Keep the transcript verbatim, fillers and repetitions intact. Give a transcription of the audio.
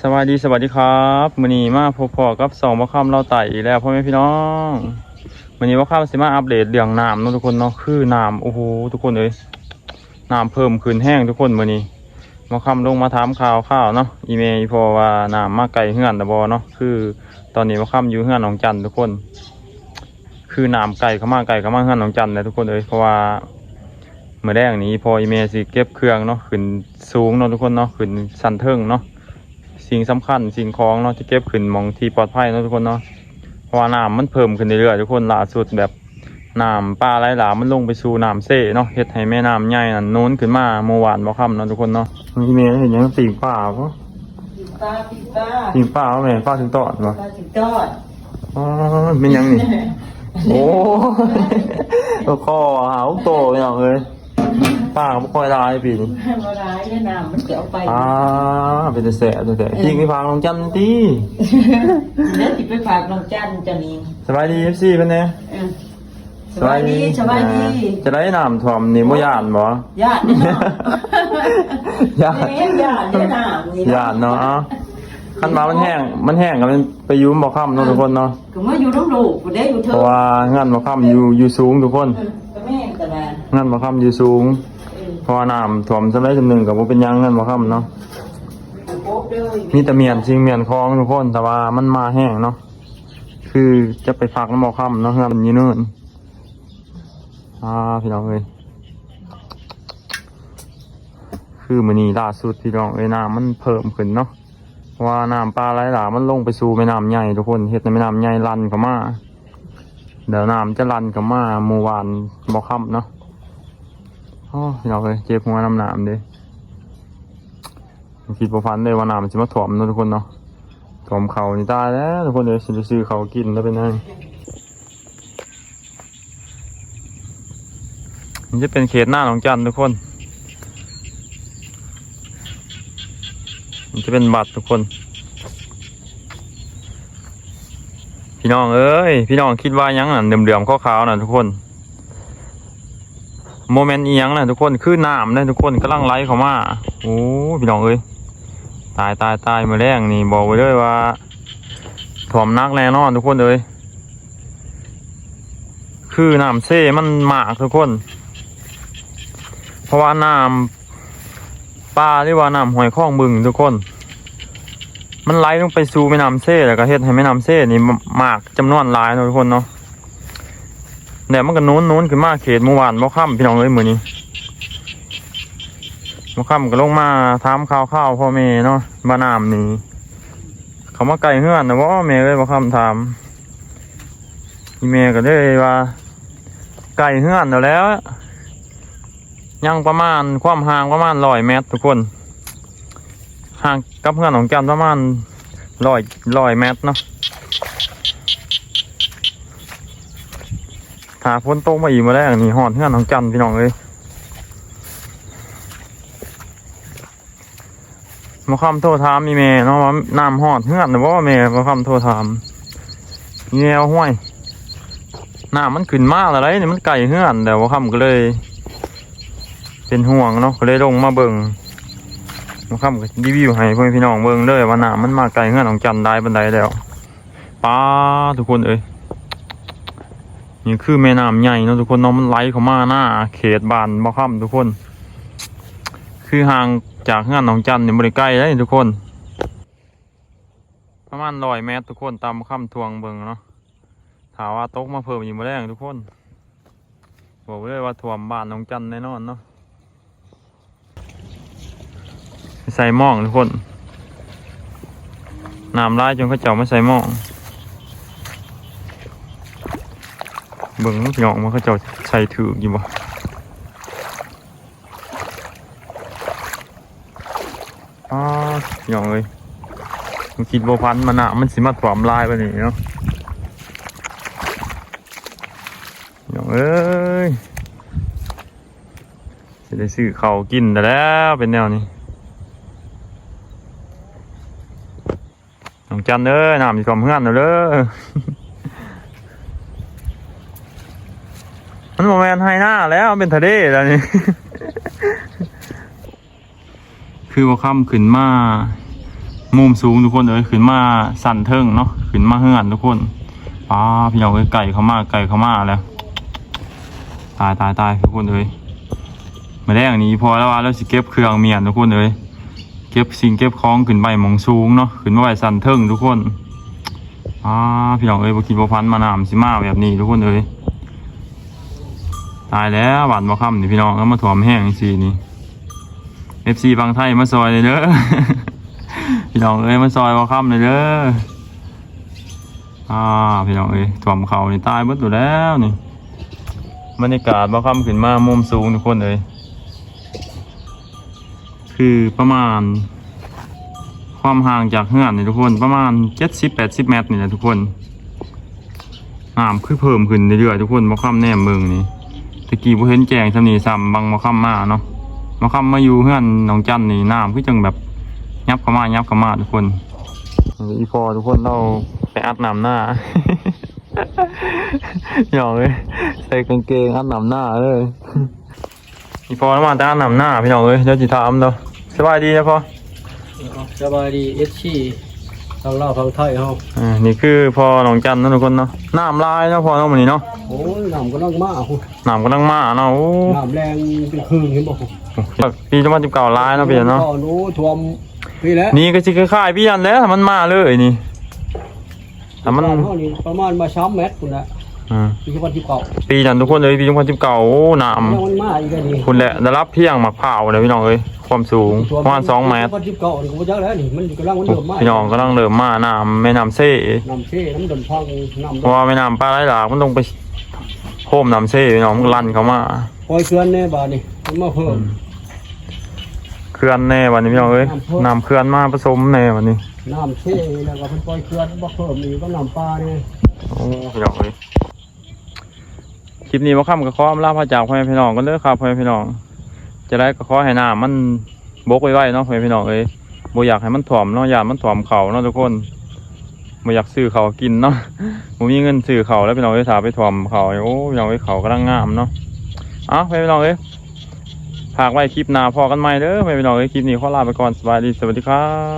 สวัสดี สวัสดีครับ มื้อนี้มาพบพ้อกับช่องบ่าวคำลาวใต้อีกแล้วพ่อแม่พี่น้อง มื้อนี้บ่าวคำสิมาอัปเดตเรื่องน้ำเนาะทุกคนเนาะ คือน้ำ โอ้โห ทุกคนเอ้ย น้ำเพิ่มขึ้นแฮงทุกคน มื้อนี้บ่าวคำลงมาถามข่าวข่าวเนาะ อีแม่อีพ่อว่าน้ำมาใกล้เฮือนแล้วบ่เนาะ คือตอนนี้บ่าวคำอยู่เฮือนน้องจันทุกคน คือน้ำใกล้เข้ามา ใกล้เข้ามาเฮือนน้องจันแล้วทุกคนเอ้ย เพราะว่ามื้อแลงนี้พ่ออีแม่สิเก็บเครื่องเนาะ ขึ้นสูงเนาะทุกคนเนาะ ขึ้นชั้นเทิงเนาะ สิ่งสำคัญสิ่งของเนาะ จะเก็บขึ้นหม่องที่ปลอดภัยเนาะทุกคนเนาะ เพราะว่าน้ำมันเพิ่มขึ้นเรื่อยๆทุกคน ล่าสุดแบบน้ำป่าไหลหลากมันลงไปสู่น้ำเซเนาะ เฮ็ดให้แม่น้ำใหญ่นั่นนูนขึ้นมาเมื่อวานบ่าวคำเนาะทุกคนเนาะ อีแม่เห็นหยัง ปิ้งปลาบ่ ปิ้งปลา ปิ้งปลา ปิ้งปลาบ่แม่ ปลาถึงตอดบ่ ปลาถึงตอด อ๋อ เป็นหยังนี่ โอ้ย คอหาหกโตพี่น้องเอ้ย ปลาก็บ่ค่อยหลายปีนี้ บ่หลายเด้อ น้ำมันสิเอาไป อ่า เป็นแต่แสบแต่แสบ เออ ปิ้งไปฝากน้องจันติ เดี๋ยวสิไปฝากน้องจันจ้ะนี่ สบายดี เอฟซี เพิ่นแหน่ เออ สบายดี สบายดี จะได้น้ำท่วมนี่บ่ย้านบ่ ย้านเด้อเนาะ ย้าน แม่นย้านเด้อน้ำนี่เนาะ ย้านเนาะ เอ้า คันว่ามันแห้ง มันแห้งก็มันไปอยู่บ่าวคำเนาะทุกคนเนาะ ก็มาอยู่นำลูกผู้ใดอยู่เทิง เพราะว่าเฮือนบ่าวคำอยู่ อยู่สูงทุกคน เออ ก็แม่นแต่ว่า เฮือนบ่าวคำอยู่สูง เออ เพราะว่าน้ำท่วมซำใดซำหนึ่งก็บ่เป็นหยังเฮือนบ่าวคำเนาะ ก็ครบเลย มีแต่เมียนสิ่งเมียนของทุกคน แต่ว่ามันมาแห้งเนาะ คือจะไปพักนำบ่าวคำเนาะ เฮือนอยู่นู่น อ่า พี่น้องเอ้ย คือมื้อนี้ล่าสุดพี่น้องเอ้ย น้ำมันเพิ่มขึ้นเนาะ เพราะว่าน้ำป่าไหลหลากมันลงไปสู่แม่น้ำใหญ่ทุกคน เฮ็ดให้แม่น้ำใหญ่ลันเข้ามา เดี๋ยวน้ำจะลันเข้ามาเมื่อวานบ่าวคำเนาะ โอ้ พี่น้องเอ้ย เจ็บหัวนำน้ำเด้ คิดบ่ฝันเลยว่าน้ำมันสิมาท่วมเนาะทุกคนเนาะ ท่วมข้าวนี่ตายแล้วทุกคนเอ้ย สิไปซื้อข้าวกินแล้วเป็นไง มันจะเป็นเขตนาน้องจันทุกคน มันจะเป็นบัดทุกคน พี่น้องเอ้ย พี่น้องคิดว่าหยังนั่น เหลืองๆขาวๆน่ะทุกคน บ่แม่นอีหยังนะทุกคน คือน้ำนะทุกคน กำลังไหลเข้ามา โอ้ พี่น้องเอ้ย ตาย ตาย ตาย มื้อแลงนี่บอกไว้เลยว่า ท่วมหนักแน่นอนทุกคนเอ้ย คือน้ำเซมันมากทุกคน เพราะว่าน้ำป่าหรือว่าน้ำห้วยคลองบึงทุกคน มันไหลลงไปสู่แม่น้ำเซ แล้วก็เฮ็ดให้แม่น้ำเซนี่มากจำนวนหลายเนาะทุกคนเนาะ แล้วมันก็หนุนๆขึ้นมาเขตหมู่บ้านบ่าวคำพี่น้องเอ้ย มื้อนี้บ่าวคำก็ลงมาถามข่าวๆพ่อแม่เนาะ ว่าน้ำนี่เข้ามาใกล้เฮือนนะบ่แม่เอ้ย บ่าวคำถาม อีแม่ก็เลยว่า ใกล้เฮือนแล้วแหละ ยังประมาณ ความห่างประมาณร้อยเมตรทุกคน ห่างกับเฮือนของจันประมาณร้อย ร้อยเมตรเนาะ ถ้าฝนตกมาอีกมื้อแลงนี่ฮอดเฮือนของจันพี่น้องเอ้ย บ่าวคำโทรถามอีแม่เนาะว่าน้ำฮอดเฮือนแล้วบ่แม่ บ่าวคำโทรถาม อีแม่ว่า ห้วย น้ำมันขึ้นมาแล้วได๋นี่ มันใกล้เฮือนแล้ว บ่าวคำก็เลย เป็นห่วงเนาะ ก็เลยลงมาเบิ่ง บ่าวคำก็รีวิวให้พ่อแม่พี่น้องเบิ่งเด้อว่าน้ำมันมาใกล้เฮือนของจันหลายปานใดแล้ว ป๊าด ทุกคนเอ้ย นี่คือแม่น้ำใหญ่เนาะทุกคนเนาะ มันไหลเข้ามาหน้าเขตบ้านบ่าวคำทุกคน คือห่างจากเฮือนของจันนี่บ่ได้ไกลเด้ทุกคน ประมาณร้อยเมตรทุกคน ตามบ่าวคำถ่วงเบิ่งเนาะ ถ้าว่าตกมาเพิ่มอีกมื้อแลงทุกคน บอกเลยว่าท่วมบ้านของจันแน่นอนเนาะ ใส่หม่องทุกคน น้ำหลายจนเขาเจ้ามาใส่หม่อง เบิ่งพี่น้องว่าเขาเจ้าใส่ถืกอยู่บ่ อ๋อ พี่น้องเอ้ย ผมคิดบ่ฝันมาน้ำมันสิมาท่วมหลายปานนี้เนาะ พี่น้องเอ้ย สิได้ซื้อข้าวกินแล้ว เป็นแนวนี้ น้องจันเอ้ย น้ำสิท่วมเฮือนแล้วเด้อ มันบ่แม่นไฮ่นาแล้ว เป็นทะเลแล้วนี่ คือว่าค่ำขึ้นมา มุมสูงทุกคนเอ้ย ขึ้นมาชั้นเทิงเนาะ ขึ้นมาเฮือนทุกคน ป้า พี่น้องเอ้ย ใกล้เข้ามา ใกล้เข้ามาแล้ว ตาย ตาย ตาย ทุกคนเอ้ย มื้อแลงนี้พ่อลาวว่าลาวสิเก็บเครื่องเมียนทุกคนเอ้ย เก็บสิ่งเก็บของขึ้นไปหม่องสูงเนาะ ขึ้นมาไว้ชั้นเทิงทุกคน อ่า พี่น้องเอ้ย บ่คิดบ่ฝันมาน้ำสิมาแบบนี้ทุกคนเอ้ย ตายแล้ว บ้านบ่าวคำนี่พี่น้อง แล้วมาท่วมแฮงจังซี้นี่ เอฟซี ฝั่งไทยมาซอยเลยเด้อ พี่น้องเอ้ย มาซอยบ่าวคำเลยเด้อ อ่า พี่น้องเอ้ย ท่วมเขานี่ตายเบิดอยู่แล้วนี่ บรรยากาศบ่าวคำขึ้นมามุมสูงทุกคนเอ้ย คือประมาณ ความห่างจากเฮือนนี่ทุกคน ประมาณเจ็ดสิบแปดสิบเมตรนี่แหละทุกคน น้ำคือเพิ่มขึ้นเรื่อยๆทุกคน บ่าวคำแนมเบิ่งนี่ ตะกี้บ่เห็นแจ้งส่ำนี้ซ้ำ บังบ่าวคำมาเนาะ บ่าวคำมาอยู่เฮือนน้องจันนี่ น้ำคือจังแบบ ยับเข้ามา ยับเข้ามาทุกคน อีพ่อทุกคน เราไปอาบน้ำหน้า พี่น้องเอ้ย ใส่กางเกงอาบน้ำหน้าเลย อีพ่อมาแต่อาบน้ำหน้าพี่น้องเอ้ย เดี๋ยวสิถามเนาะ สบายดีนะพ่อ สบายดี เอฟซี ทางลาวทางไทยเฮา อ่า นี่คือพ่อน้องจันเนาะทุกคนเนาะ น้ำหลายเนาะพ่อเนาะมื้อนี้เนาะ โอ้ยน้ำกำลังมาโอ้ย น้ำกำลังมาเนาะ โอ้ น้ำแรงเป็นคลื่นเห็นบ่ ปีสองพันสิบเก้าหลายเนาะพี่เนาะ โอ้ท่วมพี่แหละ นี่ก็สิคล้ายๆปีนั้นแหละ ถ้ามันมาเลยนี่ ถ้ามัน บ้านเฮานี่ประมาณมาสามเมตรพุ่นละ อ่า ปีสองพันสิบเก้า ปีนั้นทุกคนเอ้ย ปีสองพันสิบเก้า โอ้ น้ำ แล้วมันมาอีกแล้วนี่ พุ่นแหละ ระดับเพียงหมากพร้าวเลยพี่น้องเอ้ย ความสูงประมาณสองเมตร สองพันสิบเก้านี่ก็บ่จักแล้วนี่มันกำลังมันเริ่มมา พี่น้องกำลังเริ่มมา น้ำแม่น้ำเซ น้ำเซน้ำดอนพังน้ำ เพราะว่าแม่น้ำปลาไหลหลากมันลงไปโฮมน้ำเซพี่น้อง มันลั่นเข้ามา ปล่อยเขื่อนแน่บาดนี่มันมาเพิ่ม เขื่อนแน่วันนี้พี่น้องเอ้ย น้ำเขื่อนมาผสมแน่วันนี้ น้ำเซแล้วก็เพิ่นปล่อยเขื่อนมาเพิ่มอีกก็น้ำปลานี่ โอ้ พี่น้องเอ้ย คลิปนี้บ่าวคำก็ขออำลาพระจากพ่อแม่พี่น้องกันเด้อครับ พ่อแม่พี่น้อง จะได้ก็ขอให้น้ำมันบกไวๆเนาะ พ่อแม่พี่น้องเอ้ย บ่อยากให้มันท่วมเนาะ ย้านมันท่วมเขาเนาะทุกคน บ่อยากซื้อเขากินเนาะ บ่มีเงินซื้อเขาแล้วพี่น้องเอ้ย ถ้าไปท่วมเขา โอ้ พี่น้องเอ้ย เขากำลังงามเนาะ เอ้า พ่อแม่พี่น้องเอ้ย ฝากไว้คลิปหน้าพ้อกันใหม่เด้อ พ่อแม่พี่น้องเอ้ย คลิปนี้ขอลาไปก่อน สบายดี สวัสดีครับ